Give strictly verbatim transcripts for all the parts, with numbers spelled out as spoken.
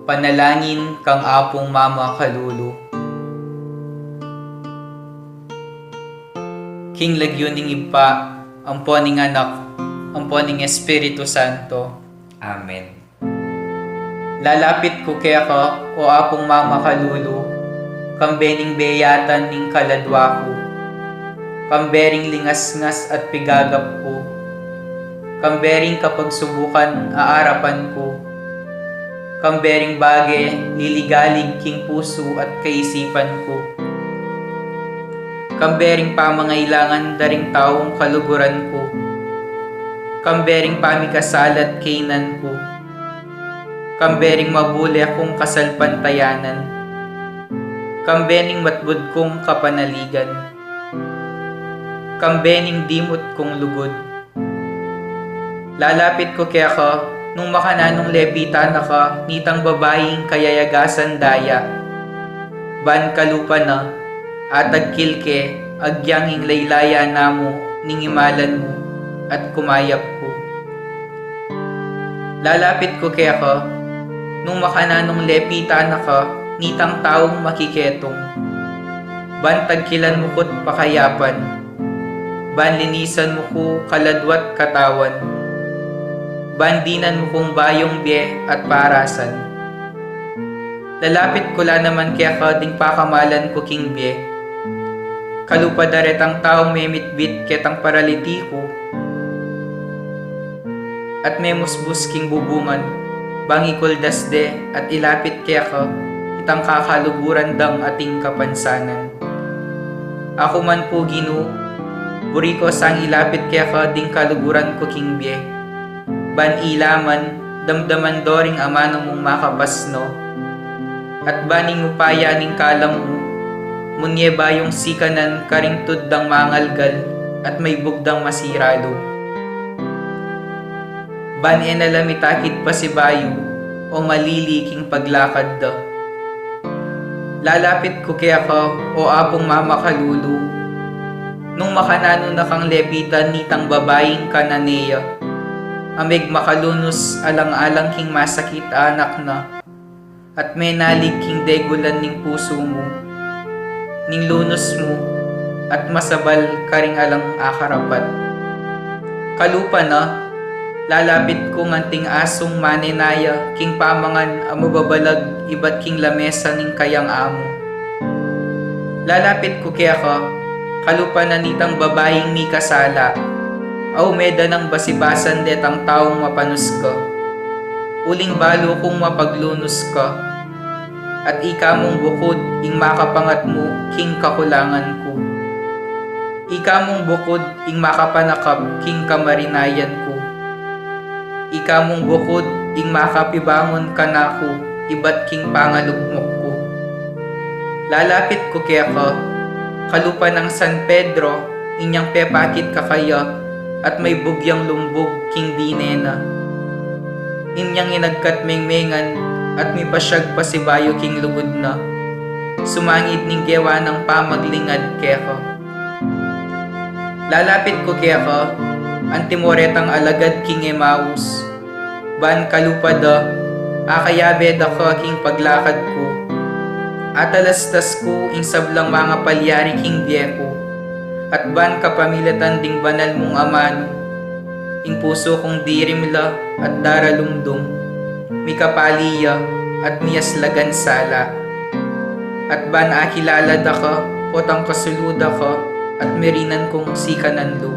Panalangin kang Apung Mama Kalulu. King lagyu ning Ibpa, ampo ning Anak, ampo ning Espiritu Santo. Amen. Lalapit ku keka, o Apung Mama Kalulu, kambe ning beyatan ning kaladwa ku, kambe ring lingasngas at pigagap ku, kambe ring kapagsubukan a arapan ku, kambe ring bage liligalig king pusu at kaisipan ku, kambe ring pamangailangan da ring taung kaluguran ku, kambe ring pamikasala at kaynan ku, kambe ring mabule kung kasalpantayanan, kambe ning matbud kung kapanaligan, kambe ning dimut kung lugud. Lalapit ku keka, nung makananung lepitan na ka nitang babaing kayayagasan daya. Ban kalupa na, atagkil ke, agyang ing laylayan na mu ning imalan mu, at kumayap ku. Lalapit ku keka, nung makananung lepitan na ka nitang taung makiketung. Ban tagkilan mu ku't pakayapan, ban linisan mu ku kaladwa't katawan, ban dinan mu kung bayung bie at parasan. Lalapit ku la naman keka ding pakamalan ku king bie. Kalupa da retang taung memitbit ketang paralitiku at memusbus king bubungan, bang ikuldas de at ilapit keka itang kakaluguran dang ating kapansanan. Aku man pu, Ginu, buri ku sang ilapit keka ding kaluguran ku king bie. Ban ila man, damdaman do ring amanu mung makapasno. At ban ing upaya ning kalam mu, munye bayung sikanan karing tud dang mangalgal at maibug dang masira lub. Ban e na la mitakit pasibayu o malili king paglakad da. Lalapit ku keka, o Apung Mama Kalulu, nung makananu na kang lepitan nitang babaing Cananea, a megmakalunus alang-alang king masakit a anak na, at menalig king degulan ning pusu mu, ning lunus mu, at masabal karing alang akarapat. Kalupa na, lalapit ku nganting asung manenaya king pamangan a mababalag ibat king lamesa ning kayang amu. Lalapit ku keka, kalupa na nitang babaing mikasala, a ume da nang basibasan detang taung mapanus ka. Uling balu kung mapaglunus ka, at ika mung bukud ing makapangat mu king kakulangan ku. Ika mung bukud ing makapanakap king kamarinayan ku. Ika mung bukud ing makapibangun kanaku ibat king pangalugmok ku. Lalapit ku keka, kalupa nang San Pedro, inyang pepakit kakaya at maibug yang lumbug king dine na. Inyang inagkat mengmengan at mipasyag pasibayu king lugud na, sumangid ning gewa nang pamaglingad keka. Lalapit ku keka, antimo retang alagad king Emaus, ban kalupa da, akayabe da ka king paglakad ku. Atalastas ku ing sablang mangapalyari king bie ku, at ban kapamilatan ding banal mung amanu, ing pusu kung dirimla at daralumdum, mikapali ya at miyaslagan sala. At ban akilala da ka, potang kasulu da ka, at mirinan kung sikanan lub.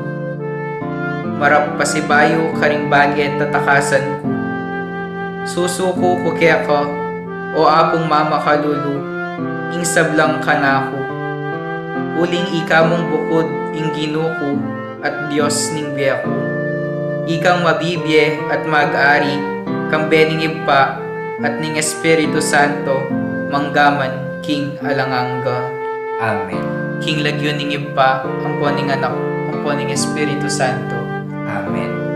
Marap pasibayu karing bage tatakasan ku. Susuku ku keka, o Apung Mama Kalulu, ing sablang kanaku. Uling ika mung bukud ing Ginu ku at Dios ning bie ku. Ikang mabibie at mag-ari, kambe ning Ibpa, at ning Espiritu Santo, manggaman king alang angga. Amen. King lagyu ning Ibpa, ampo ning Anak, ampo ning Espiritu Santo. Amen.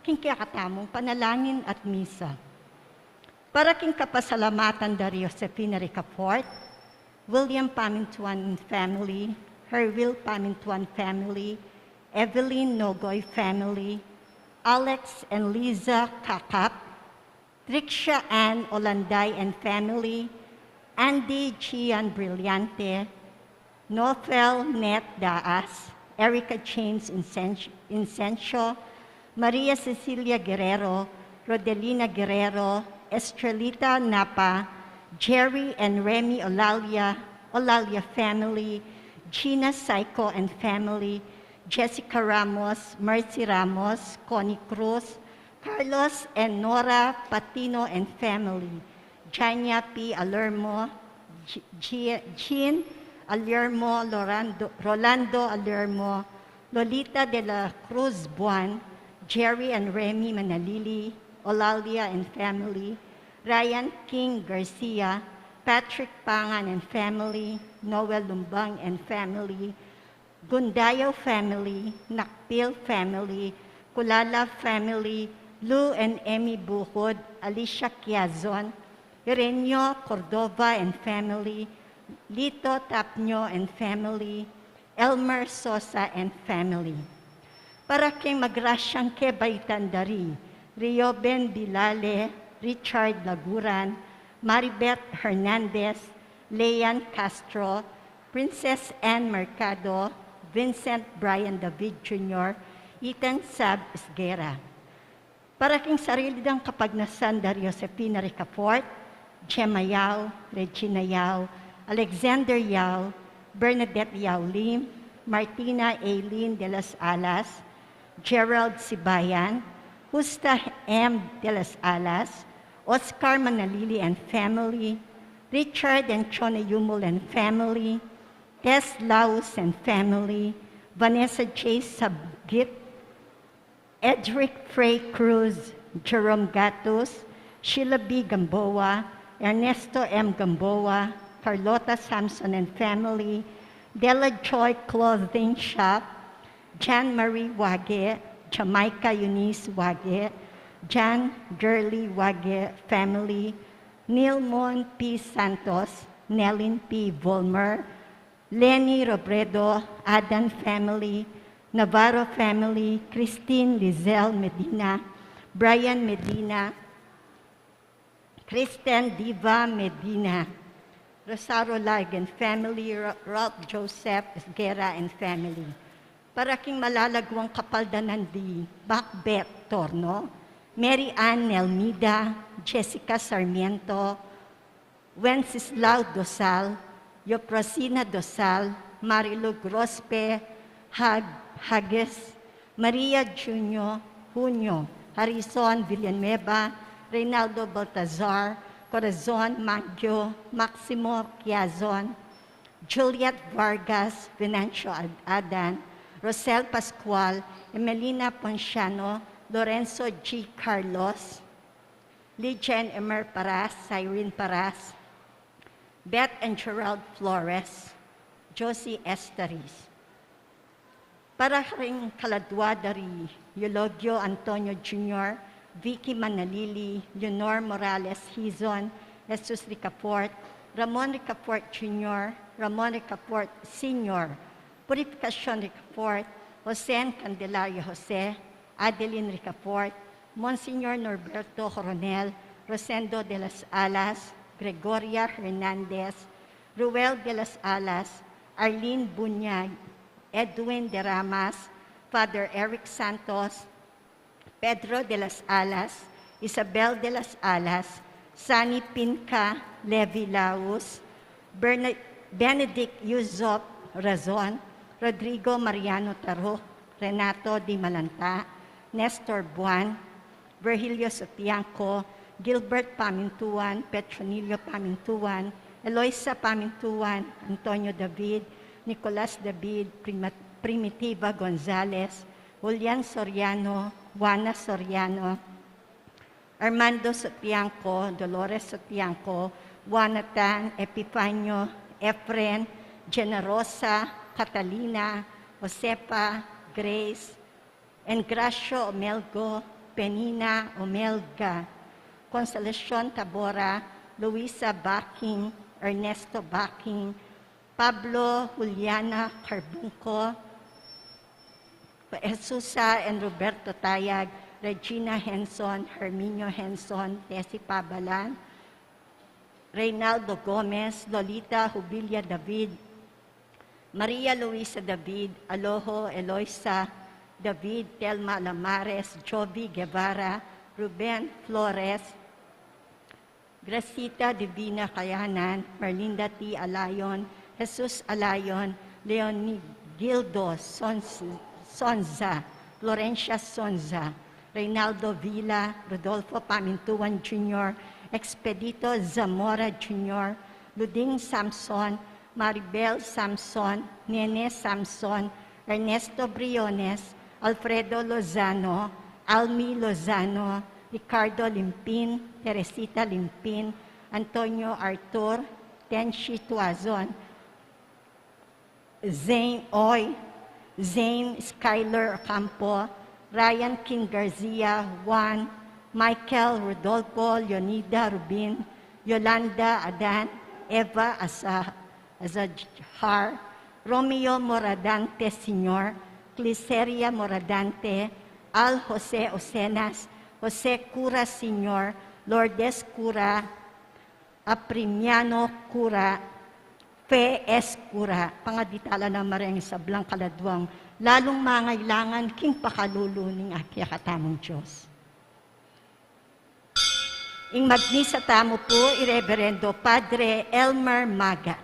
King kekatamung panalangin at misa. Para king kapasalamatan da ri Josefina Ricafort, William Pamintuan and family, Herwil Pamintuan family, Evelyn Nogoy family, Alex and Liza Kakap, Trixia Ann Olanday and family, Andy Gian Brillante, Nofel Net Daas, Erica James Insencio, Maria Cecilia Guerrero, Rodelina Guerrero, Estrelita Napa, Jerry and Remy Olalia, Olalia family, Gina Saiko and family, Jessica Ramos, Mercy Ramos, Connie Cruz, Carlos and Nora Patino and family, Jania P. Alermo, G- G- Jean Alermo, Lorando, Rolando Alermo, Lolita de la Cruz Buan, Jerry and Remy Manalili, Olalia and family, Ryan King Garcia, Patrick Pangan and family, Noel Lumbang and family, Gundayo family, Nakpil family, Kulala family, Lou and Emmy Buhud, Alicia Kiazon, Irenio Cordova and family, Lito Tapnyo and family, Elmer Sosa and family. Para king magrasyang kebaitan da ri Rioben Bilale, Richard Laguran, Maribeth Hernandez, Lean Castro, Princess Anne Mercado, Vincent Brian David Junior, Ethan Sab Esguerra. Para king sarili dang kapagnasan da ri Josefina Ricafort, Gemma Yao, Regina Yao, Alexander Yao, Bernadette Yao Lim, Martina Aileen de las Alas, Gerald Sibayan, Justa M. de las Alas, Oscar Manalili and family, Richard and Chona Yumul and family, Tess Laus and family, Vanessa J. Sabgit, Edric Frey Cruz, Jerome Gatus, Sheila B. Gamboa, Ernesto M. Gamboa, Carlota Samson and family, Della Joy Clothing Shop, Jan Marie Wage, Jamaica Eunice Wage, Jan Gurley Wage family, Nilmon P. Santos, Nelin P. Volmer, Lenny Robredo, Adan family, Navarro family, Christine Lizelle Medina, Brian Medina, Kristen Diva Medina, Rosario Largan family, Ro- Ralph Joseph Esguerra and family. Para king malalaguang kapaldanan di Macbeth Torno, Mary Ann Nelmida, Jessica Sarmiento, Wenceslao Dosal, Yoprosina Dosal, Marilu Grospe, Hag, Hages, Maria Junio, Junio, Harrison Villanueva, Reynaldo Baltazar, Corazon Mangio, Maximo Quiazon, Juliet Vargas, Venancio Ad- Adan, Rosel Pascual, Emelina Ponciano, Lorenzo G. Carlos, Lijen Emer Paras, Irene Paras, Beth and Gerald Flores, Josie Estaris. Para ring kaladua da ri Eulogio Antonio Junior, Vicky Manalili, Leonor Morales Hizon, Jesus Ricafort, Ramon Ricafort Junior, Ramon Ricafort Senior, Purificacion Ricafort, Jose and Candelaria Jose, Adeline Ricafort, Monsignor Norberto Coronel, Rosendo de las Alas, Gregoria Hernandez, Ruel de las Alas, Arlene Bunyag, Edwin de Ramas, Father Eric Santos, Pedro de las Alas, Isabel de las Alas, Sani Pinca, Levi Laus, Berne- Benedict Yusop Razon, Rodrigo Mariano Taro, Renato Di Malanta, Nestor Buan, Virgilio Sotianco, Gilbert Pamintuan, Petronilio Pamintuan, Eloisa Pamintuan, Antonio David, Nicolas David, Prima- Primitiva Gonzalez, Julian Soriano, Juana Soriano, Armando Sotianco, Dolores Sotianco, Juanatan, Epifanio, Efren, Generosa, Catalina, Josefa, Grace, Engracio Omelgo, Penina Omelga, Consolacion Tabora, Luisa Baking, Ernesto Baking, Pablo Juliana Carbunco, Jesusa and Roberto Tayag, Regina Henson, Herminio Henson, Tessie Pabalan, Reynaldo Gomez, Lolita Jubilia David, Maria Luisa David, Aloho Eloisa David, Telma Lamares, Jovi Guevara, Ruben Flores, Gracita Divina Kayanan, Merlinda T. Alayon, Jesus Alayon, Leonigildo Sons-, Sonza, Florencia Sonza, Reynaldo Villa, Rodolfo Pamintuan Junior, Expedito Zamora Junior, Luding Samson, Maribel Samson, Nene Samson, Ernesto Briones, Alfredo Lozano, Almi Lozano, Ricardo Limpin, Teresita Limpin, Antonio Arthur, Tenshi Tuazon, Zane Oy, Zane Skyler Ocampo, Ryan King Garcia, Juan, Michael Rodolfo, Leonida Rubin, Yolanda Adan, Eva Asa-, Azahar, Romeo Moradante Senior, Gliceria Moradante, Al Jose Ocenas, Jose Cura Senior, Lourdes Cura, Aprimiano Cura, Fe S. Cura, pangaditala na maring sablang kaladwang lalung mangailangan king pakalulu ning apiakatamung Dios. Ing magmisa tamu pu, i Reverendo Padre Elmer Maga.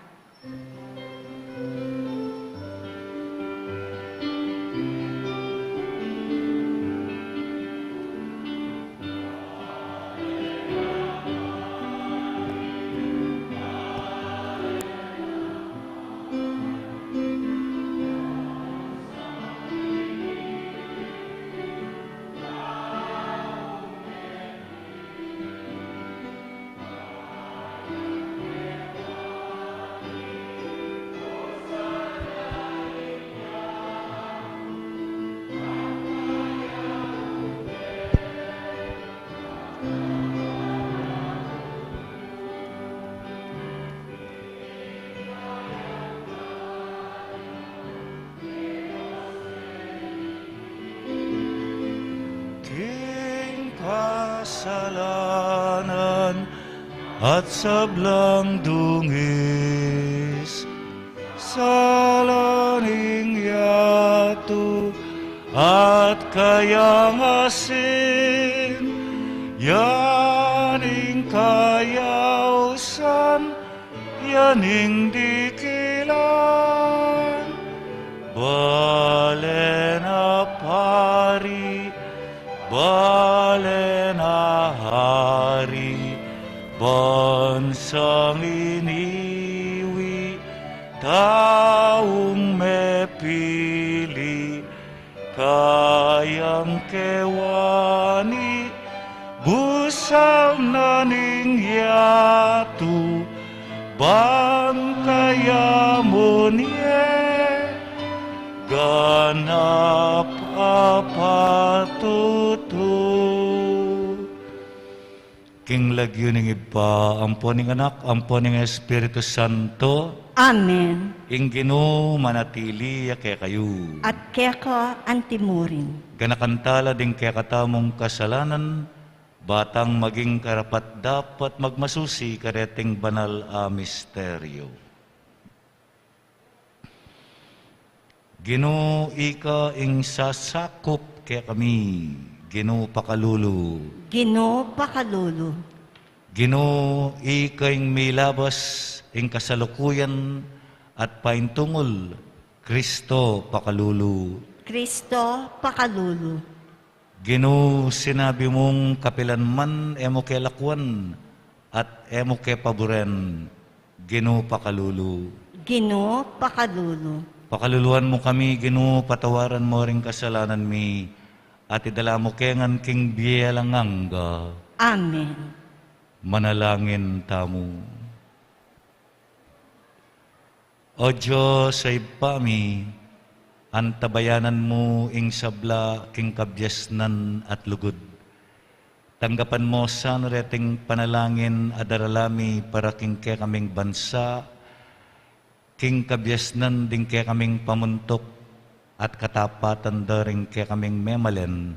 King kasalanan at sablang dungis, sala ning yatu at kayang asin, ya ing kayausan, ya ing dikilan. Bale na pari, bale na hari, bansang iniwi, taung mepili, kayang kewani, busal na ning yatu, ban kaya mu ne ganap a patutu. King lagyu ning Ibpa, ampo ning Anak, ampo ning Espiritu Santo. Amen. Ing Ginu manatili ya kekayu. At keka antimurin. Ganakan tala ding kekatamung kasalanan, ba tang maging karapat-dapat magmasusi kareting banal a misteryo. Ginu, ika ing sasakup kekami. Ginu, pakalulu. Ginu, pakalulu. Ginu, ika ing milabas ing kasalukuyan at paintungul. Kristo, pakalulu. Kristo, pakalulu. Ginu, sinabi mung kapilan man e mu ke lakuan at e mu ke paburen. Ginu, pakalulu. Ginu, pakalulu. Pakaluluan mu kami, Ginu, patawaran mu ring kasalanan mi, at idala mu ke ngan king bie alang angga. Amen. Manalangin tamu. O Dios a Ibpa mi, antabayanan mu ing sabla king kabiasnan at lugud. Tanggapan mo sana reting panalangin a darala mi para king kekaming bansa, king kabiasnan ding kekaming pamuntuk at katapatan da ring kekaming memalen,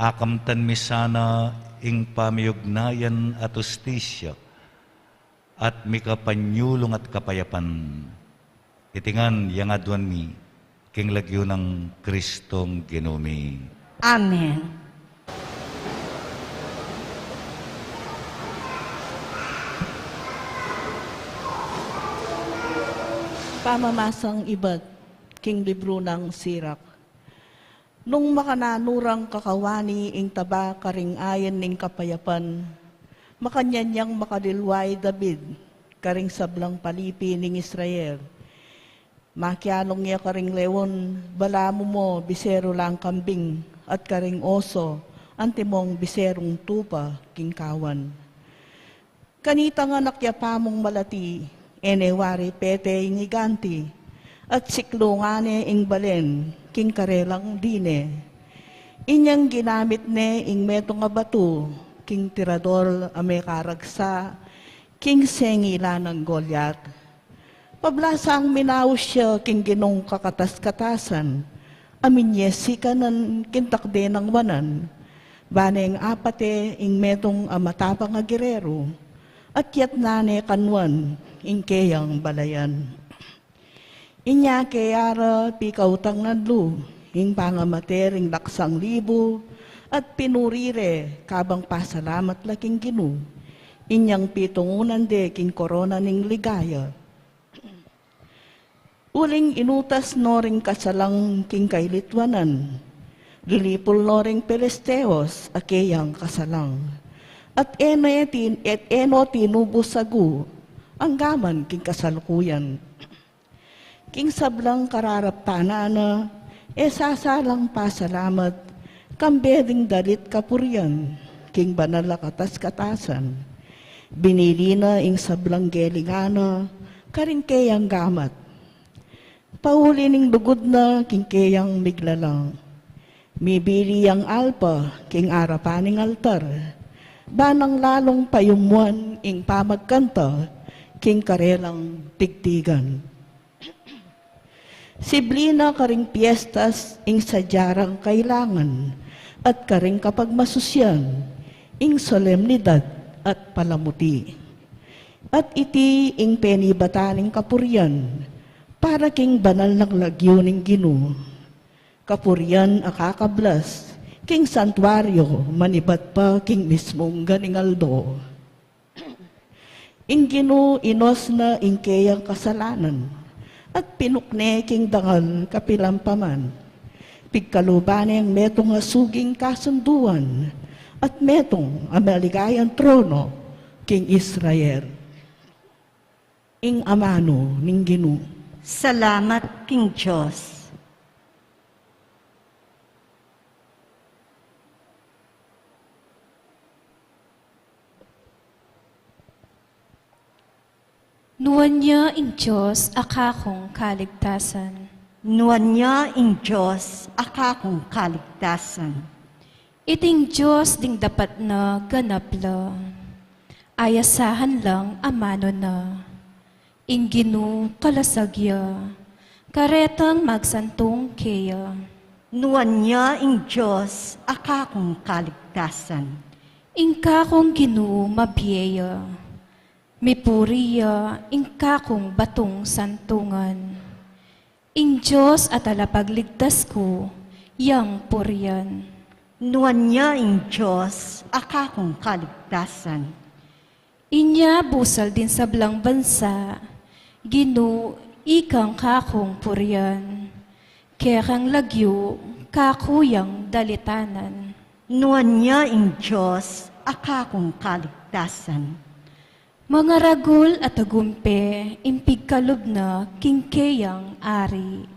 akamtan mi sana ing pamiugnayan at hustisya at mikapanyulung at kapayapan. Iti ngan yang aduan mi, king lagyu nang Kristong Ginu mi. Amen. Pamamasang ibat king libru nang Sirak. Nung makananu rang kakawani ing taba karing ain ning kapayapan, makanyan yang makalilwa i David karing sablang palipi ning Israel. Makialung ya karing leon, balamu mo biseru lang kambing, at karing oso, antimong biserung tupa king kawan. Kanita ngan akya pamung malati, e ne wari pete ing iganti, at siklungan ne ing balen king karelang dine. Inyang ginamit ne ing metung a batu king tirador a mekaragsa king sengilan nang Goliat. Pablasang minaus ya king Ginung kakataskatasan, a minyesikan king takde nang wanan. Ba neng apate ing metung a matapang a gereru, at yatnan ne kanuan ing keyang balayan. Inya keya ra pikautangan lu ing pangamate ring laksang libu, at pinuri re kabang pasalamat la king Ginu. Inyang pitungunan de king korona ning ligaya. Uling inutas no ring kasalang king kailitwanan, lilipul no ring Pilisteos a keyang kasalang. At e no tin-, at e no tinubus agu anggaman king kasalukuyan. King sablang kararaptanan na, e sasalang pasalamat, kambe ding dalit kapurian king banal a kataskatasan. Binili na ing sablang gelingan na karing keyang gamat. Pauli ning lugud na king keyang miglalang. Mibili yang alpa king arapan ning altar. Ba nang lalung payumuan ing pamagkanta king karelang tigtigan. Sibli na karing piestas ing sadya rang kailangan, at karing kapagmasusian ing solemnidad at palamuti. At iti ing penibatan ning kapurian para king banal nang lagyu ning Ginu. Kapurian a kakablas king santuario manibat pa king mismung ganing aldo. Ing Ginu inos na ing keyang kasalanan, at pinukne king dangal kapilan pa man. Pigkaluban ne ing metung a suging kasunduan, at metung a maligayang trono king Israel. Ing amanu ning Ginu. Salamat king Dios. Nuan ya ing Dios a kakung kaligtasan. Nuan ya ing Dios a kakung kaligtasan. Iting Dios ding dapat na ganap la. Ayasahan lang amanu na. Ing Ginu kalasag ya, karetang magsantung keya. Nuan ya ing Dios a kakung kaligtasan. Ing kakung Ginu mabie ya, mipuri ya ing kakung batung santungan. Ing Dios a talapagligtas ku, yang purian. Nuan ya ing Dios a kakung kaligtasan. Inya busal ding sablang bansa, Ginu, ikang kakung purian, kekang lagyu, kaku yang dalitanan. Nuan ya ing Dios a kakung kaligtasan. Mangaragul a tagumpe ing pigkalub na king keyang ari.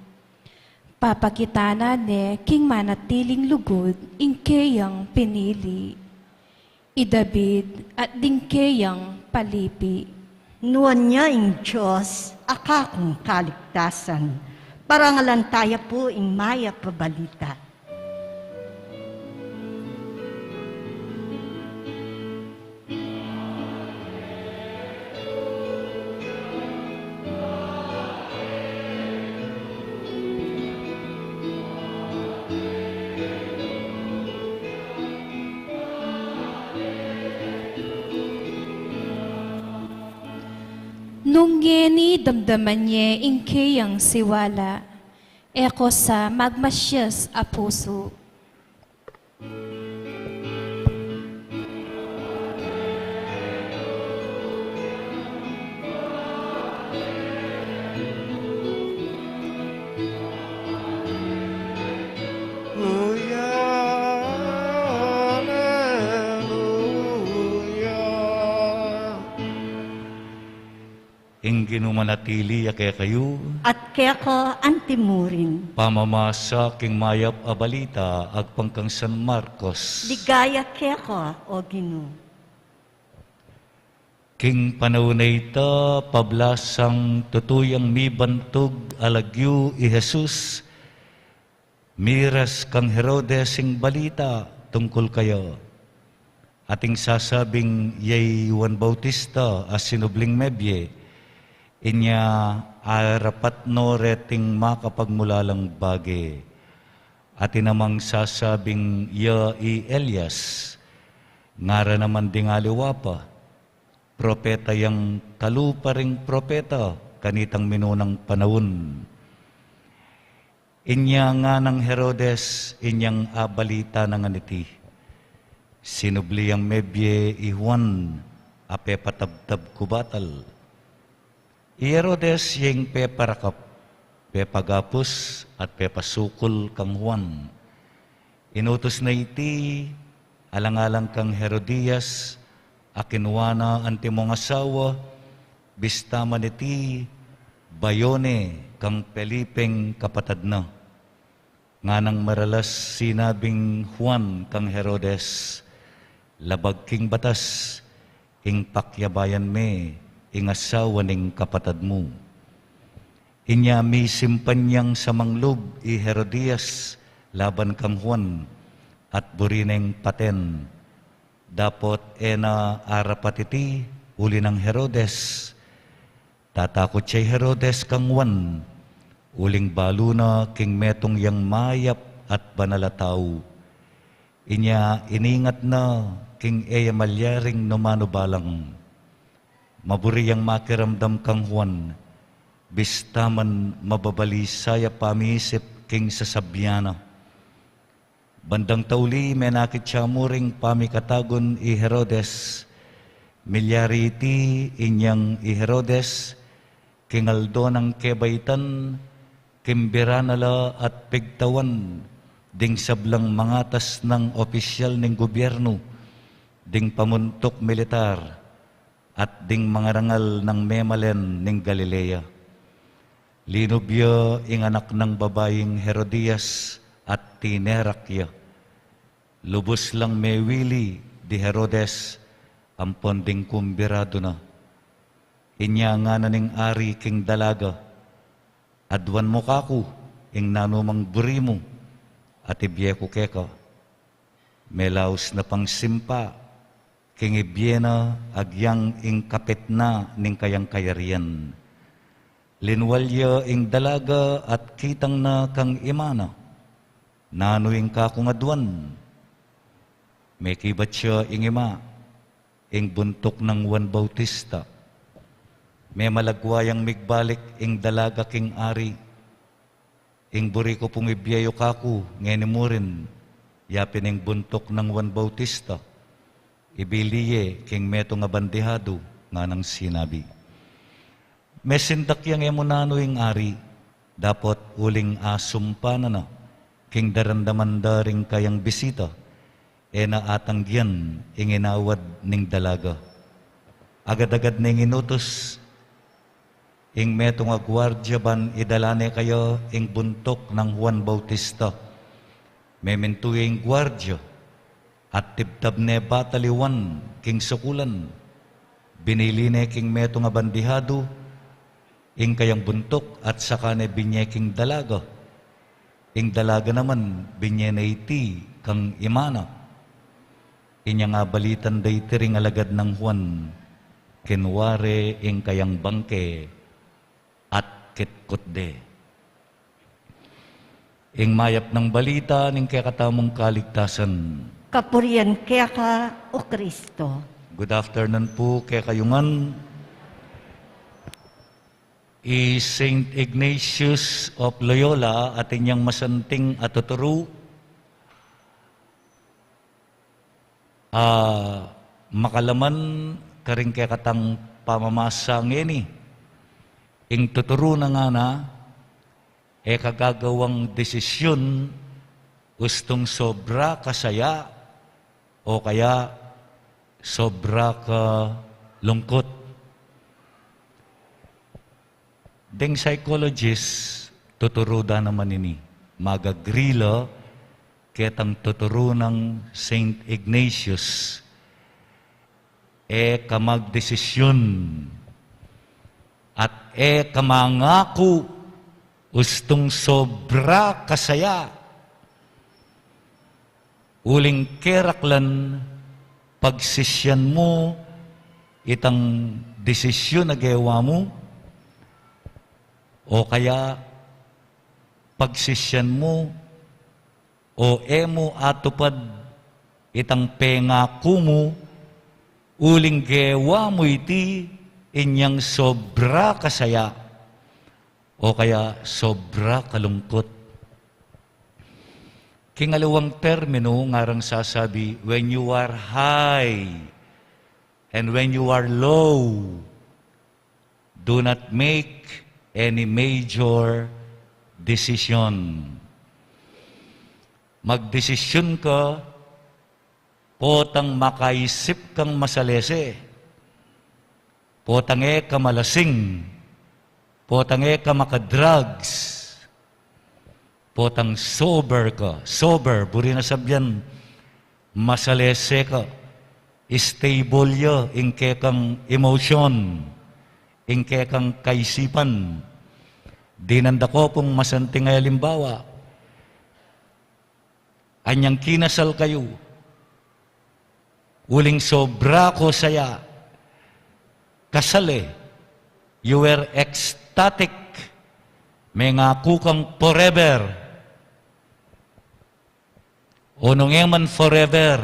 Papakitanan ne king manatiling lugud ing keyang pinili. I David at ding keyang palipi. Nuan ya ing Dios a kakung kaligtasan. Parangalan taya pu ing mayap a balita. Nung ngeni damdaman ye ing keyang siwala, e ko sa magmasyas a pusu. Alleluia, alleluia. Ing Ginu manatili ya kekayu. At keka antimurin. Pamamasa king mayap a balita agpang kang San Marcos. Ligaya keka, O Ginu. King panaun a ita, pablasang tutu yang mibantug a lagyu i Jesus, miras kang Herodes ing balita tungkul kaya. At ing sasabing ya i Juan Bautista a sinubling mebie, inya arapat no reting makapagmulalang bage. At ing namang sasabing ya i Elias, ngara naman ding aliwa pa, propeta yang kalupa ring propeta kanitang minunang panaun. Inya nganang Herodes, inyang abalita na ngan iti, sinubli yang mebie i Juan a pepatabtab ku batal. I Herodes ya ing peparakap, pepagapus, at pepasukul kang Juan. Inutus na iti, alang-alang kang Herodias, a kinua na antimong asawa, bista man iti, bayu ne kang Felipeng kapatad na. Nganang maralas sinabing Juan kang Herodes, labag king batas, ing pakyabayan me ing asawa ning kapatad mu. Inya misimpanyang samanglub i Herodias laban kang Juan, at buri neng paten. Dapot e na arapat iti uli nang Herodes. Tatakut ya i Herodes kang Juan, uling balu na king metung yang mayap at banal a tau. Inya iningat na king e ya malyaring numanu balang. Maburi yang makiramdam kang Juan, bista man mababalisa ya pamiisip king sasabian na. Bandang tauli, menakit ya mu ring pamikatagun i Herodes. Milyari iti, inyang i Herodes, king aldo nang kebaitan, kimbira na la at pigtawan ding sablang mangatas nang opisyal ning gubyernu, ding pamuntuk militar, at ding mangarangal nang memalen ning Galilea. Linub ya ing anak nang babaing Herodias at tinerak ya. Lubus lang mewili di Herodes ampon ding kumbiradu na. Inya ngana ning ari king dalaga, "Aduan mu kaku ing nanumang buri mu at ibie ku keka." Melaus na pang simpa king ibie na agyang ing kapit na ning kayang kayarian. Linwal ya ing dalaga at kitang na kang ima na, "Nanu ing kakung aduan?" Mekibat ya ing ima, "Ing buntuk nang Juan Bautista." Memalagwa yang migbalik ing dalaga king ari. "Ing buri ku pung ibie yu kaku ngeni murin, yapin ing buntuk nang Juan Bautista, ibili ye king metung a bandihadu," nganang sinabi. Mesindak yang e mu nanu ing ari, dapot uling asumpa na na king daramdaman da ring kayang bisita, e na atanggian ing inawad ning dalaga. Agad-agad neng inutus ing metung a guardia ban idala ne kaya ing buntuk nang Juan Bautista. Memintu ya ing guardia at tibtab ne batal i Juan king sukulan. Binili ne king metung a bandihadu ing kayang buntuk at saka ne binye king dalaga. Ing dalaga naman binye ne iti kang ima na. Inyang abalitan da iti ring alagad nang Juan, kinua re ing kayang bangke at kitkut de. Ing mayap nang balita ning kekatamung kaligtasan. Kapurian keka, O Kristo. Good afternoon pu kekayu ngan. I Saint Ignatius of Loyola, atin yang masanting a tuturu, a makalaman karing kekatang pamamasa ngeni. Ing tuturu na ngana, e ka gagawang desisyun ustung sobra ka saya o kaya sobra ka lungkut. Deng psychologist, tuturu da naman ini. Mag-agree la ketang tuturu nang Saint Ignatius, e ka magdesisyun at e ka mangaku ustung sobra ka saya. Uling keraklan, pagsisyan mu itang desisyun a gewa mu, o kaya pagsisyan mu o e mu atupad itang pengaku mu, uling gewa mu iti inyang sobra ka saya o kaya sobra ka lungkut. King aliwang terminu, ngarang sasabi, when you are high and when you are low, do not make any major decision. Magdesisyun ka potang makaisip kang masalese, potang e ka malasing, potang e ka makadrugs, potang sober ka. Sober, buri na sabyan, masalese ka, stable ya ing kekang emosyon, ing kekang kaisipan. Dinan da ko pung masanting a alimbawa. Anyang kinasal kayu, uling sobra ko saya, kasal e, you were ecstatic, mengaku kang forever. O nung e man forever,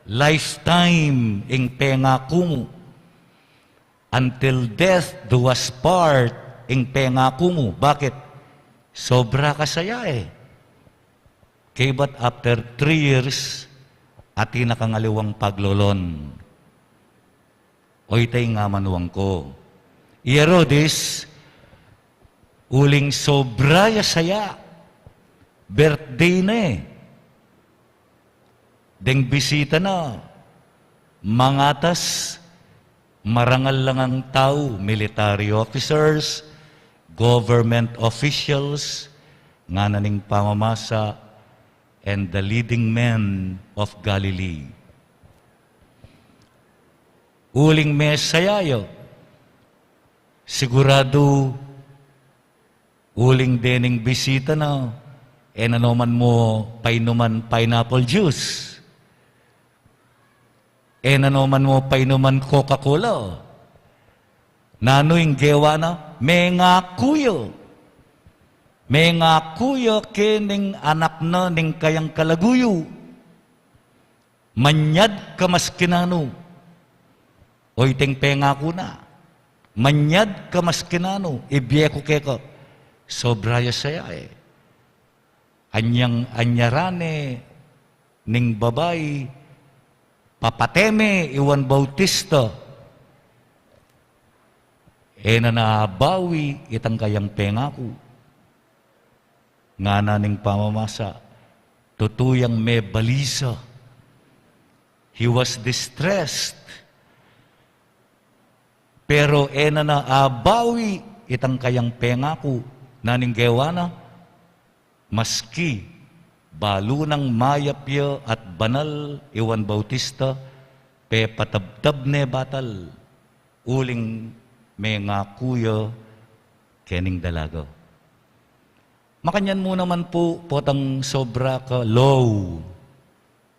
lifetime ing pengaku mu. Until death do us part ing pengaku mu. Bakit? Sobra ka saya e. Kaybat after three years, atin na kang aliwang paglolon. O itay nga manuang ko. I Herodes, uling sobra ya saya, birthday na e. Deng bisita na, mangatas, marangal lang a tau, military officers, government officials, ngana ning pamamasa, and the leading men of Galilee. Uling mesaya ya, siguradu uling dening bisita na, e na noman mu painuman pineapple juice. E na noman mu painuman Coca-Cola. Nanu ing gewa na? Mengaku ya. Mengaku ya keng anak na ning kayang kalaguyu. Manyad ka maski nanu. O iteng pengaku na. Manyad ka maski nanu, ibie ku keka. Sobra ya saya e. Anyang anyaran ne ning babai, papate me i Juan Bautista. E na nabawi itang kayang pengaku. Ngana ning pamamasa, tutu yang mebalisa. He was distressed. Pero e na nabawi itang kayang pengaku. Nanu ing gewa na? Maski balu nang mayap ya at banal i Juan Bautista, pepatabtab ne batal, uling mengaku ya kening dalaga. Makanyan mu naman pu, potang sobra ka low,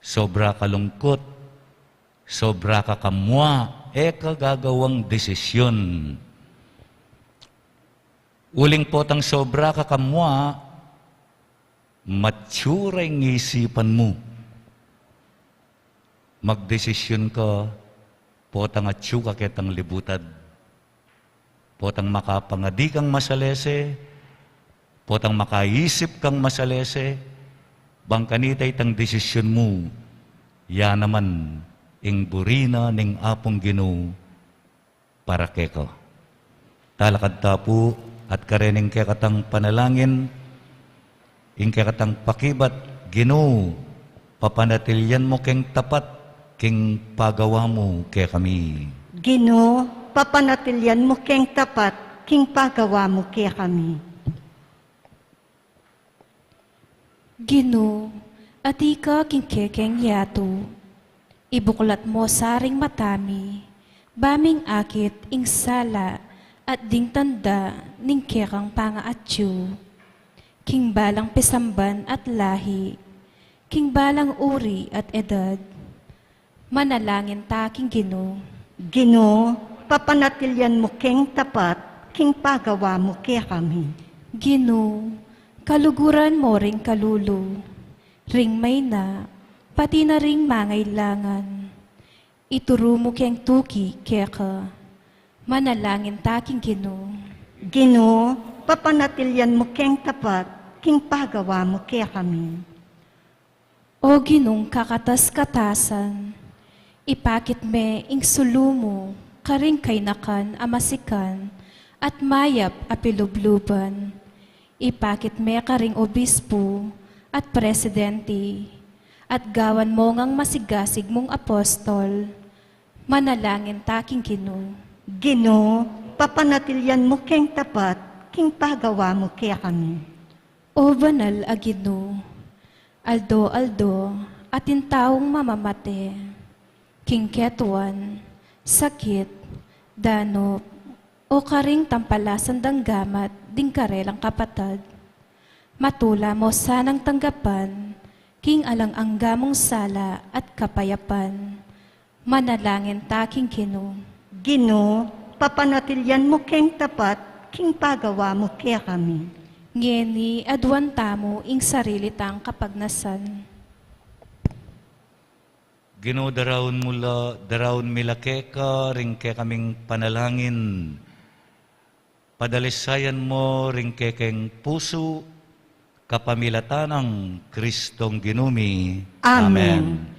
sobra ka lungkut, sobra ka kamua, e ka gagawang desisyun. Uling potang sobra ka kamua, mature ing isipan mu. Magdesisyun ka, potang atyu ka ketang libutad. Potang makapangadi kang masalese, potang makaisip kang masalese, bang kanita itang desisyun mu, ya naman ing buri na ning Apung Ginu para keka. Talakad ta pu at karening kekatang panalangin, ing kekatang pakibat, Ginu, papanatilian mu keng tapat king pagawa mu kekami. Ginu, papanatilian mu keng tapat king pagawa mu kekami. Ginu, atiu ka king kekeng yatu, ibuklat mu sa ring mata mi, ba ming akit ing sala at ding tanda ning kekang pangaatyu. King balang pisamban at lahi, king balang uri at edad, manalangin ta king Ginu. Ginu, papanatilian mu keng tapat king pagawa mu kekami. Ginu, kaluguran mu ring kalulu, ring maina, pati na ring mangailangan. Ituru mu keng tuki keka. Manalangin ta king Ginu. Ginu, papanatilian mu keng tapat king pagawa mu kekami. O Ginung kakatas-katasan, ipakit me ing sulu mu karing kainakan a masikan at mayap a pilubluban. Ipakit me karing obispu at presidente, at gawan mu ngang masigasig mung apostol. Manalangin ta king Ginu. Ginu, papanatilian mu keng tapat king pagawa mu kekami. O banal a Ginu, aldo-aldo atin taung mamamate king ketuan, sakit, danup, o karing tampalasan dang gamat ding karelang kapatad. Matula mu sanang tanggapan king alang angga mung sala at kapayapan. Manalangin ta king Ginu. Ginu, papanatilian mu keng tapat king pagawa mu kekami. Ngeni aduan tamu ing sarili tang kapagnasan. Ginu, daraun mu la, daraun mi la keka ring kekaming panalangin. Padalisayan mu ring kekeng pusu, kapamilatan nang Kristong Ginu mi. Amen. Amen.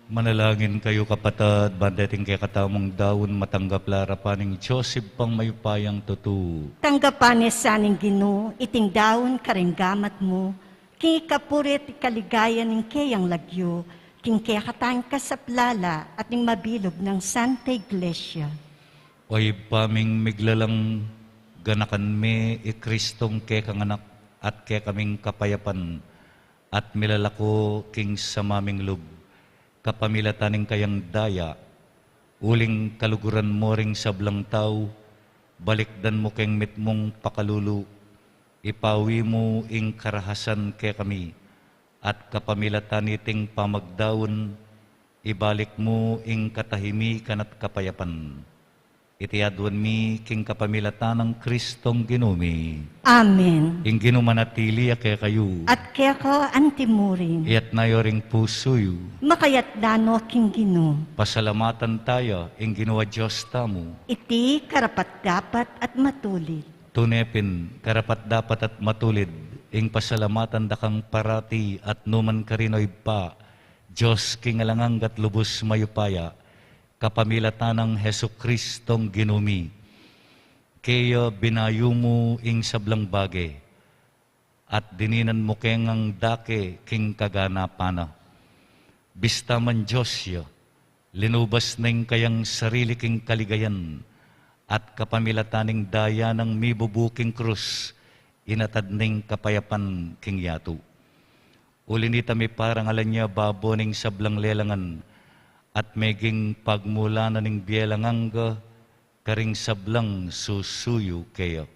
Manalangin kayu, kapatad, ban deting kekatamung daun matanggap la arapan ning Dios Ibpang mayupayang tutu. Tanggapan ne sa ning Ginu iting daun karing gamat mu, king ikapuri at ikaligaya ning keyang lagyu, king kekatang kasaplalan at ning mabilug nang Santa Iglesia. O Ibpa ming miglalang, ganakan me i Kristong kekang Anak at kekaming kapayapan, at milalako king sama ming lub, kapamilatan ning kayang daya, uling kaluguran mu ring sablang tau, balikdan mu keng mitmung pakalulu, ipawi mu ing karahasan kekami, at kapamilatan niting pamagdaun, ibalik mu ing katahimikan at kapayapan. Iti aduan mi king kapamilatan nang Kristong Ginu mi. Amen. Ing Ginu manatili ya kekayu. At keka antimurin. Iyatas yu ring pusu yu. Makayatas no king Ginu. Pasalamatan taya ing Ginu a Dios tamu. Iti karapat-dapat at matulid. Tune pin, karapat-dapat at matulid ing pasalamatan da kang parati at nu man karin, o Ibpa, Dios king alang angga at lubus mayupaya, kapamilatan nang Jesukristong Ginu mi. Kaya binayu mu ing sablang bage, at dininan mu keng dake king kaganapan na. Bista man Dios ya, linubas ne ing kayang sarili king kaligayan, at kapamilatan ning daya nang mibubu king krus, inatad ne ing kapayapan king yatu. Uli nita, miparangalan ya babo ning sablang lelangan, at meging pagmulan na ning bie alang angga karing sablang susuyu kaya.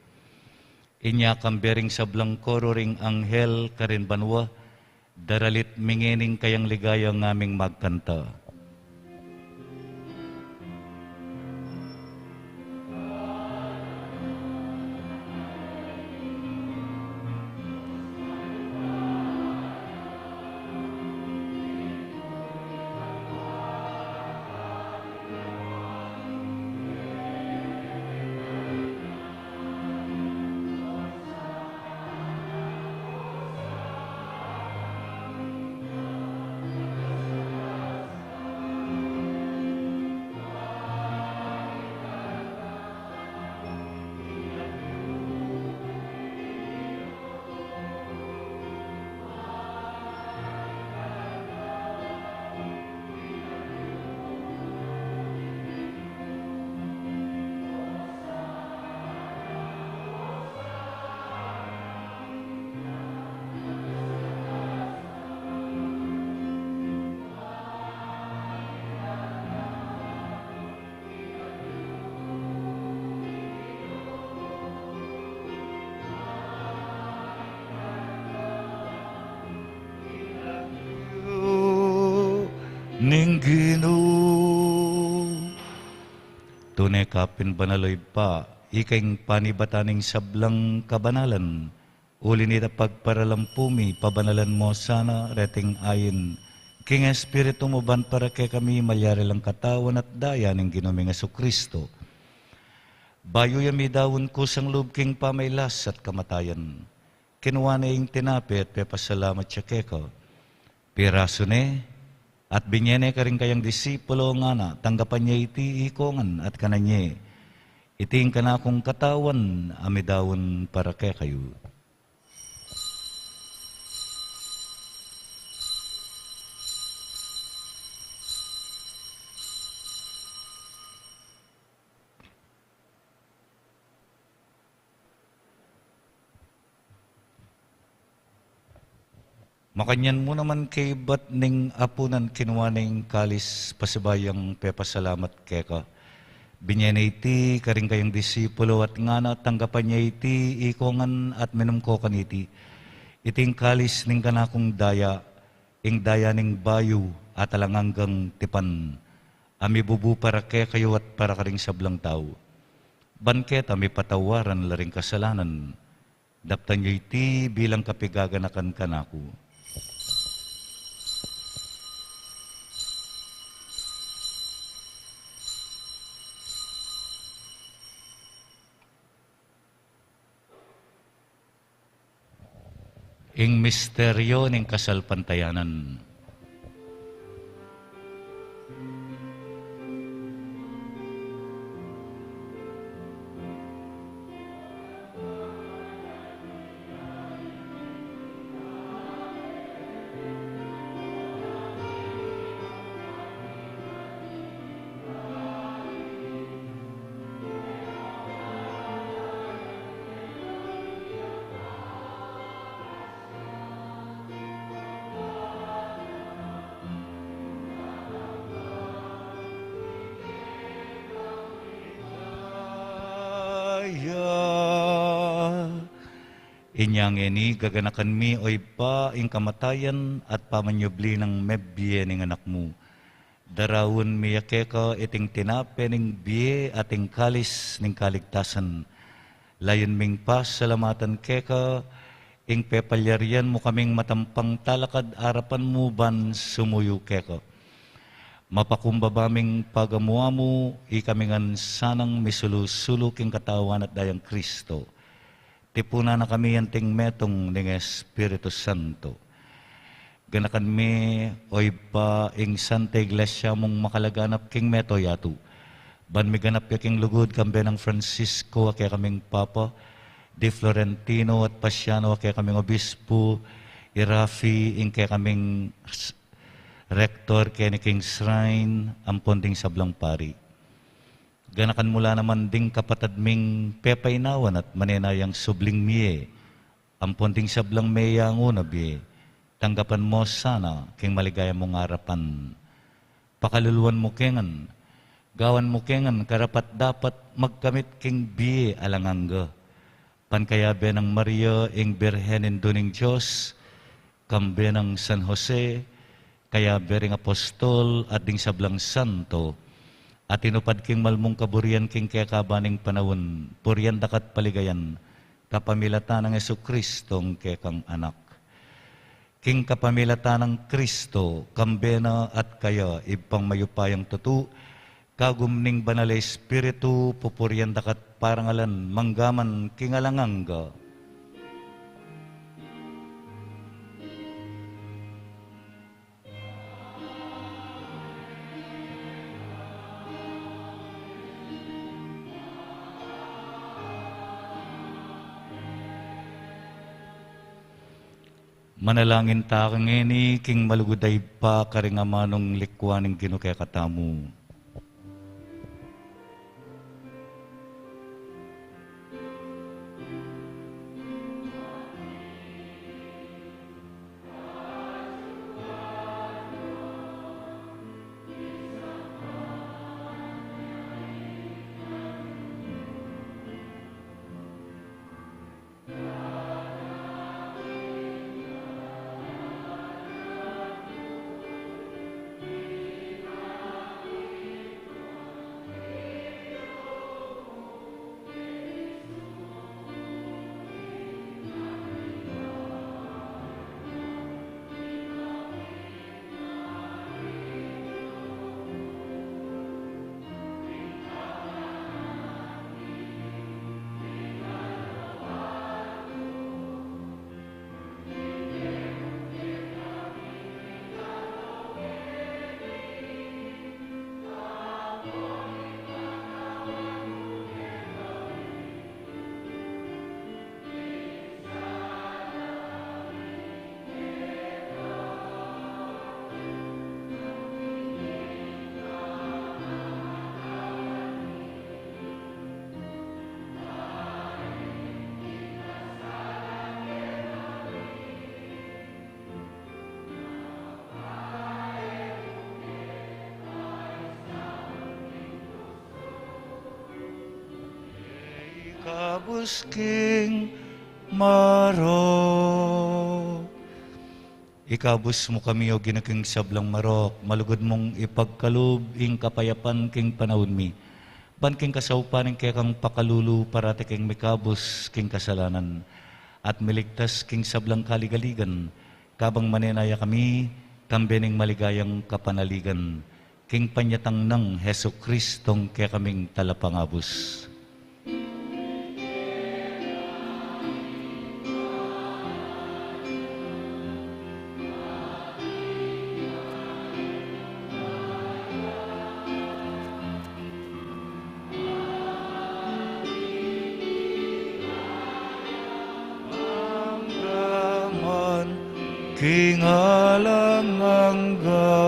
Inya kambe ring sablang koro ring anghel karin banua, daralit mi ngening kayang ligaya ngaming magkanta. Ning Ginu. Tune ka pin banal, o Ibpa, ika ing panibatan ning sablang kabanalan. Uli nita pagparalampu mi, pabanalan mo sana reting ain king Espiritu mu ban para kekami malyari lang katawan at daya ning Ginu ming Jesucristo. Bayu ya midaun kusang lub king pamailas at kamatayan, kinua ne ing tinape at pepasalamat ya keka. Pirasu ne at binye ne karing kayang disipulo, ngana, tanggapan ye iti ikongan at kanan ye. Iti ing kanakung katawan a midaun para kekayu. Makanyan mu naman kaibat ning apunan, kinua ne ing kalis pasibayu yang pepasalamat keka. Binye ne iti karing kayang disipulo at ngana, tanggapan ye iti ikongan at minum ko kaniti. Iti ing kalis ning kanakung daya, ing daya ning bayu at alang anggang tipan, a mibubu para kekayu at para karing sablang tau. Ban keta mipatawaran la ring kasalanan. Daptan yu iti bilang kapigaganakan kanaku. Ing misteryo ning kasalpantayanan. Inya ngeni gaganakan mi, o Ibpa, ing kamatayan at pamanyubli nang mebie ning Anak mu. Daraun mi ya keka iting tinape ning bie at ing kalis ning kaligtasan. Layun ming pasalamatan keka ing pepalyarian mu kaming matampang talakad arapan mu ban sumuyu keka. Mapakumbaba ming pagamu-amu, ikami ngan sanang misulu-sulu king Katawan at Dayang Kristo. Tipunan na kami anting metung ning Espiritu Santo. Ganakan mi, o Ibpa, ing Santa Iglesia mung makalaganap king mabilug a yatu. Ban miganap ya king lugud kambe nang Francisco a kekaming Papa, di Florentino at Pasiano a kekaming Obispo, i Rafi ing kekaming s-, Rektor keni king shrine, ampon ding sablang pari. Ganakan mu la naman ding kapatad ming pepainawan at manenayang subling mie, ampon ding sablang meyangu na bie, tanggapan mu sana king maligaya mung arapan. Pakaluluan mu ke ngan, gawan mu ke ngan karapat-dapat magkamit king bie alang angga. Pangkayabe nang Maria, ing Birhen Indu ning Dios, kambe nang San Jose, kayabe ring apostol at ding sablang santo, a tinupad king malmung kaburian king kekaban ning panaun, purian daka at paligayan, kapamilatan nang Jesucristo, ing kekang Anak. King kapamilatan nang Kristo, kambe na at kaya, Ibpang mayupayang tutu, kagum ning Banal a Espiritu, pupurian daka at parangalan, mangga man king alang angga. Manalangin ta ngeni king malugud a Ibpa, karing amanung likwan ning Ginu kekatamu. Ikabus king marok. Ikabus mu kami, o Ginu, king sablang marok, malugud mung ipagkalub ing kapayapan king panaun mi. Ban king kasaupan ning kekang pakalulu, parati kaming mikabus king kasalanan, at miligtas king sablang kaligaligan, kabang manenaya kami kambe ning maligayang kapanaligan king panyatang nang Jesucristong kekaming Talapangabus. Hanggang king alang angga.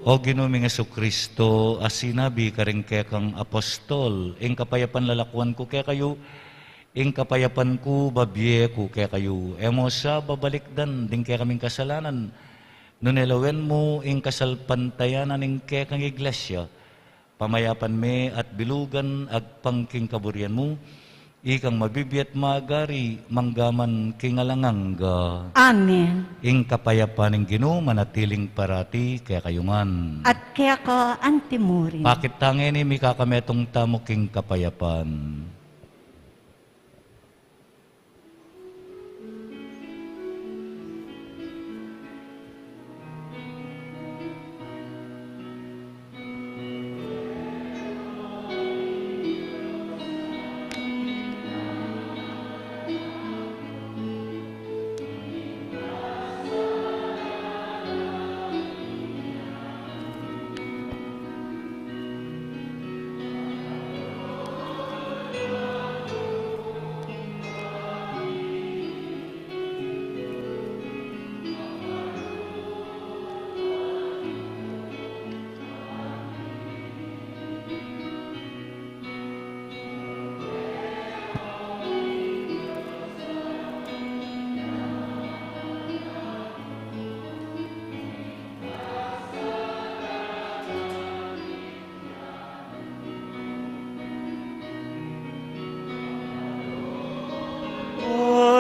O Ginu ming Jesucristo, a sinabi karing kekang apostol, ing kapayapan lalakuan ku kekayu, ing kapayapan ku babie ku kekayu. E mu sa babalikdan ding kekaming kasalanan, nune lawen mu ing kasalpantayanan ning kekang iglesia. Pamayapan me at bilugan agpang king kaburian mu, Ikang mabibie at magari, mangga man king alang angga. Amen. Ing kapayapan ning Ginu manatiling parati kekayu ngan. At keka antimurin. Pakit ta ngeni, mikakametung tamu king kapayapan.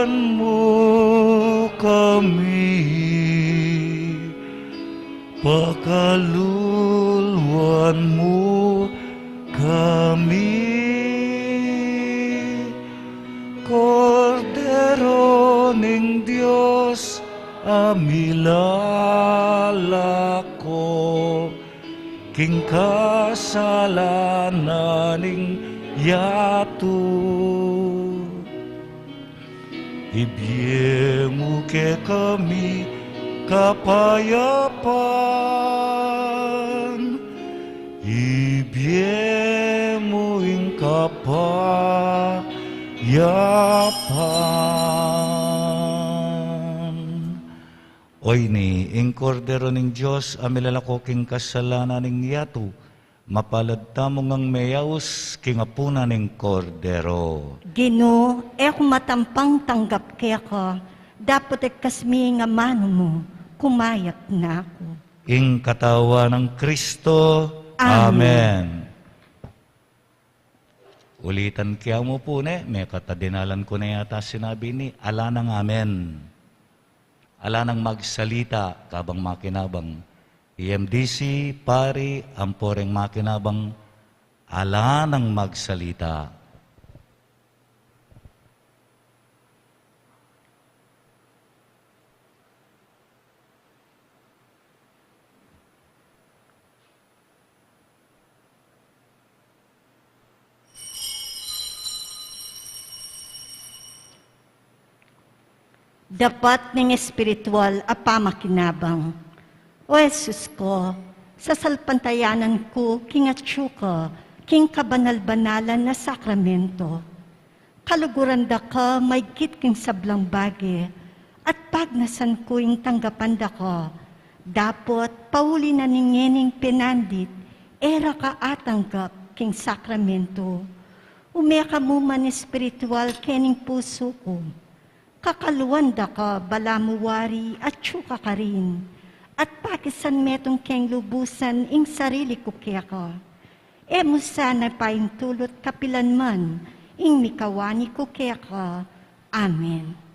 Kaluluan mu kami, pakaluluan mu kami, Kordero ning Dios, a milalako king kasalanan ning yatu. Ibie mu kekami kapayapan, ibie mu ing kapayapan. Oyni ing Kordero ning Dios, a milalako king kasalanan ning yatu. Mapalad tamu ngang meyaus king apunan ning Kordero. Ginu, e ku matampang tanggap keka, dapot ikkas mi ing amanu mu, kumayap na ku. Ing katawan nang Kristo. Amen. Amen. Ulitan ke mu pu ne, mekatadinalan ku ne yata sinabi ini, ala nang amen. Ala nang magsalita kabang makinabang. E M D C, pari, ampo reng makinabang, ala nang magsalita. Dapat ning espiritual a pamakinabang. O Jesus ko, sasalpantayanan ku king atsu ka, king kabanal-banalan a sakramento. Kaluguran da ka maigit king sablang bage, at pagnasan ku ing tanggapan da ka. Dapot, pauli na ning ngening penandit, e ra ka atanggap king sakramento. Ume ka mu man espiritual kening pusu ku. Kakaluan da ka balamu wari atsu ka karin, at pakisan metung keng lubusan ing sarili ku keka. E mu sana paintulut kapilan man ing mikawani ku keka. Amen.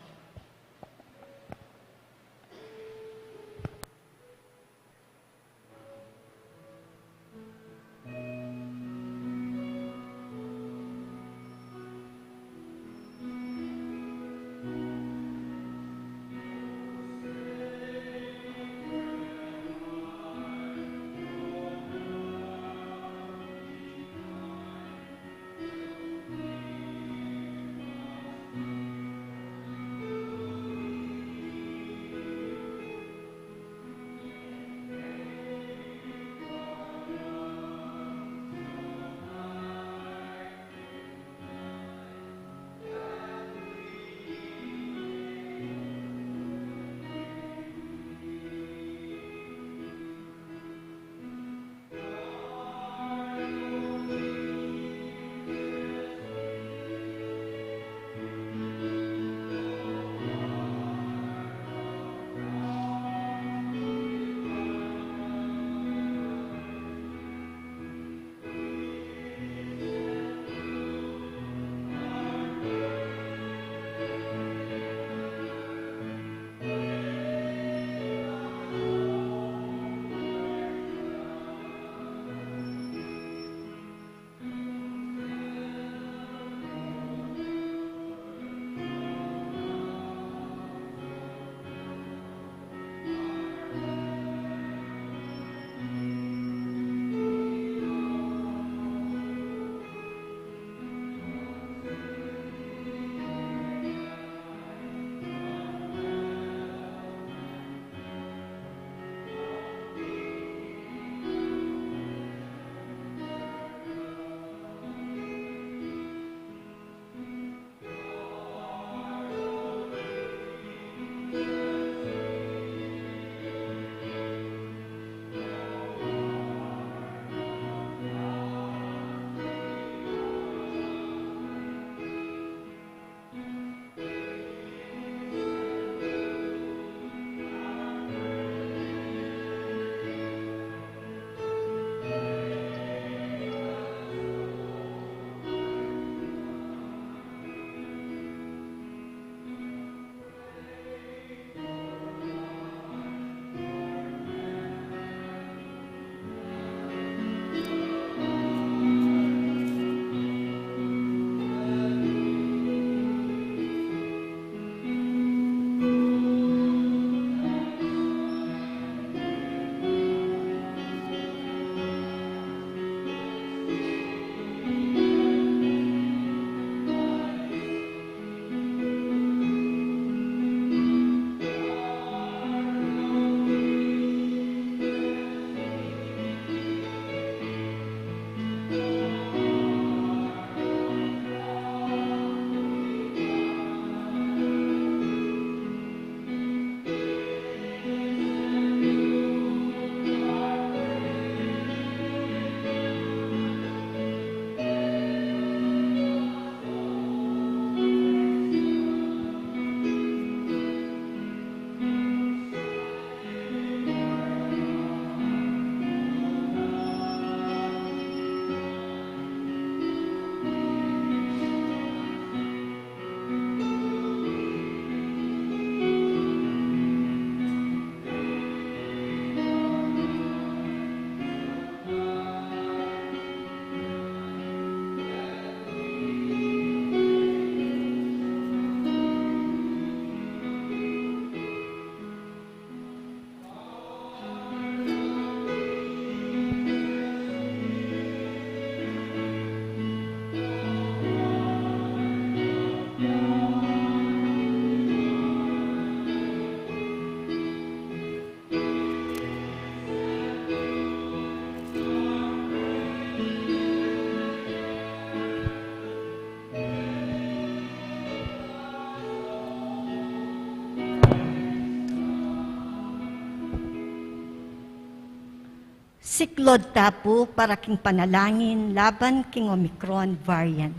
Siklaud ta pu para king panalangin laban king Omicron variant.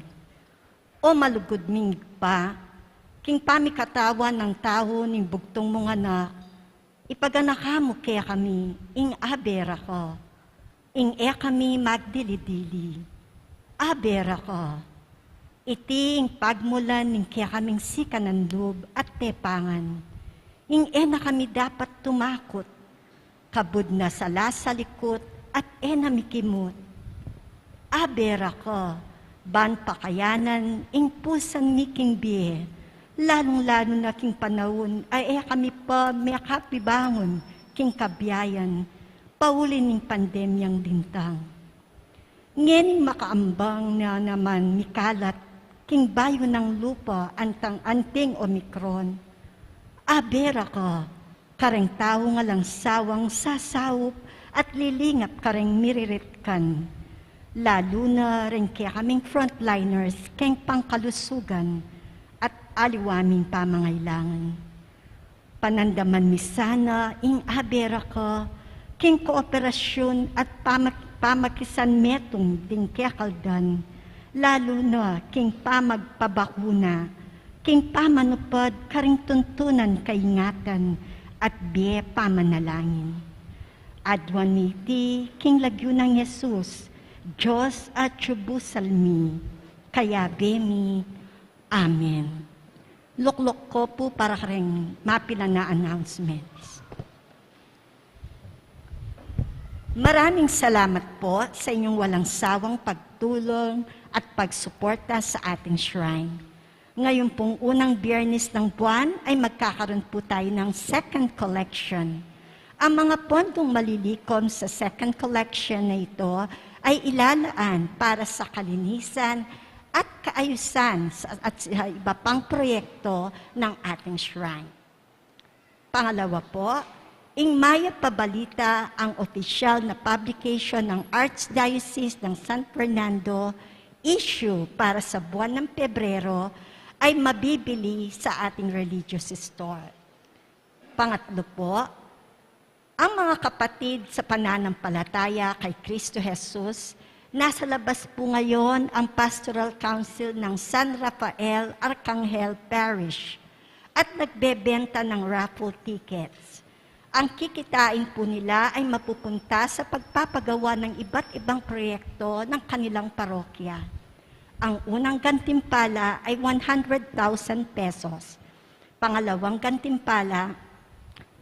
O malugud ming Ibpa, king pamikatawan ning tau ning bugtung mung Anak, ipaganaka mu kekami ing Ave Raka, ing e kami magdili-dili. Ave Raka, iti ing pagmulan ning kekaming sikanan lub at tepangan, ing e na kami dapat tumakut, kabud na sala salikut at e na mikimut. Ave Raka, ban pakayanan ing pusan mi king bie, lalung-lalu na king panaun a e kami pa mekapibangun king kabiayan, pauli ning pandemyang lintang. Ngening makaambang na naman mikalat king bayu nang lupa antang anting Omicron, Ave Raka, kareng tau ngan alang sawang sasaup at lilingap kareng miriritkan, lalu na reng kekaming frontliners keng pangkalusugan at aliwa ming pamangailangan. Panandaman mi sana ing Ave Raka king kooperasyun at pamak-, pamakisan metung ding kekaldan, lalu na king pamagpabakuna, king pamanupad karing tuntunan kaingatan at bie pamanalangin. Aduan mi iti king lagyu nang Jesus, Dios a tiyubusal mi, kayabe mi. Amen. Lukluk ko pu para kareng mapilan a announcements. Maraming salamat po sa inyong walang sawang pagtulong at pagsuporta sa ating shrine. Ngayon pong unang Biyernes ng buwan ay magkakaroon po tayo ng second collection. Ang mga pondong malilikom sa second collection na ito ay ilalaan para sa kalinisan at kaayusan sa, at sa iba pang proyekto ng ating shrine. Pangalawa po, ing Mayap a Balita, ang opisyal na publication ng Archdiocese ng San Fernando, issue para sa buwan ng Pebrero, ay mabibili sa ating religious store. Pangatlo po, ang mga kapatid sa pananampalataya kay Kristo Jesus, nasa labas po ngayon ang Pastoral Council ng San Rafael Arcangel Parish at nagbebenta ng raffle tickets. Ang kikitain po nila ay mapupunta sa pagpapagawa ng iba't ibang proyekto ng kanilang parokya. Ang unang gantimpala ay one hundred thousand pesos. Pangalawang gantimpala,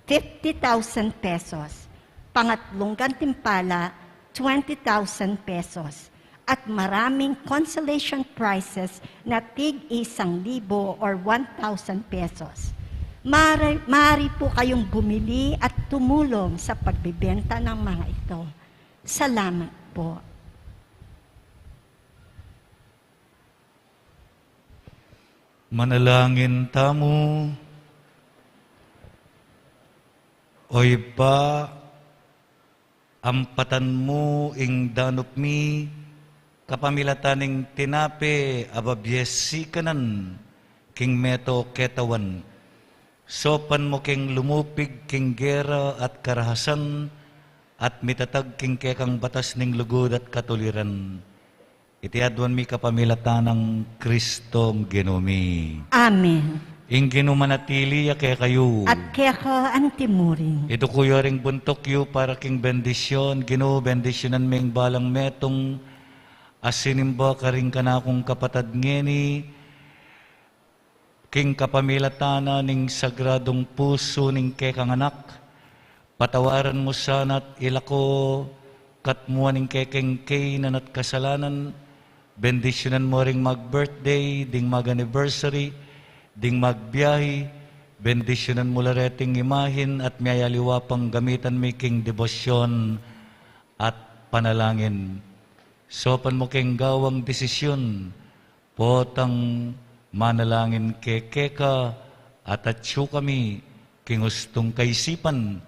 fifty thousand pesos. Pangatlong gantimpala, twenty thousand pesos. At maraming consolation prizes na tig isang libo or one thousand pesos. Mari, mari po kayong bumili at tumulong sa pagbebenta ng mga ito. Salamat po. Manalangin tamu. O Ibpa, ampatan mu ing danup mi kapamilatan ning tinape a babie sikanan king meto ketawan. Saupan mu keng lumupig king gera at karahasan at mitatag king kekang batas ning lugud at katuliran. Iti aduan mi kapamilatan nang Kristong Ginu mi. Amen. Ing Ginu manatili ya kekayu. At keka antimurin. Iduku yu ring buntuk yu para king bendisyun. Ginu, bendisyunan me ing balang metung a sinimba karing kanakung kapatad ngeni, king kapamilatan na ning sagradung pusu ning kekang anak, patawaran mu sana't ilako katmuan ing kekeng kainan at kasalanan, bendisyunan mu ring mag-birthday, ding mag-anniversary, ding magbiahi, bendisyunan mu la reting imahin at miyayaliwa pang gamitan mi king debosyon at panalangin. Saupan mu keng gawang desisyun, potang manalangin ke keka, at atyu kami king ustung kaisipan,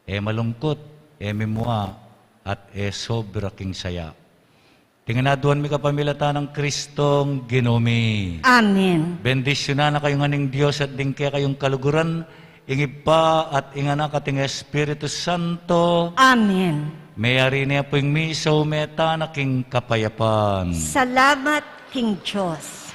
e malungkut, e mimua, at e sobra king saya. Iti ngan aduan mi kapamilatan nang Kristong Ginu mi. Amen. Bendisyunan na kayu ngan ning Dios at ding kekayung kaluguran, ing Ibpa at ing Anak at ing Espiritu Santo. Amen. Meyari ne pu ing misa, ume tana king kapayapan. Salamat king Dios.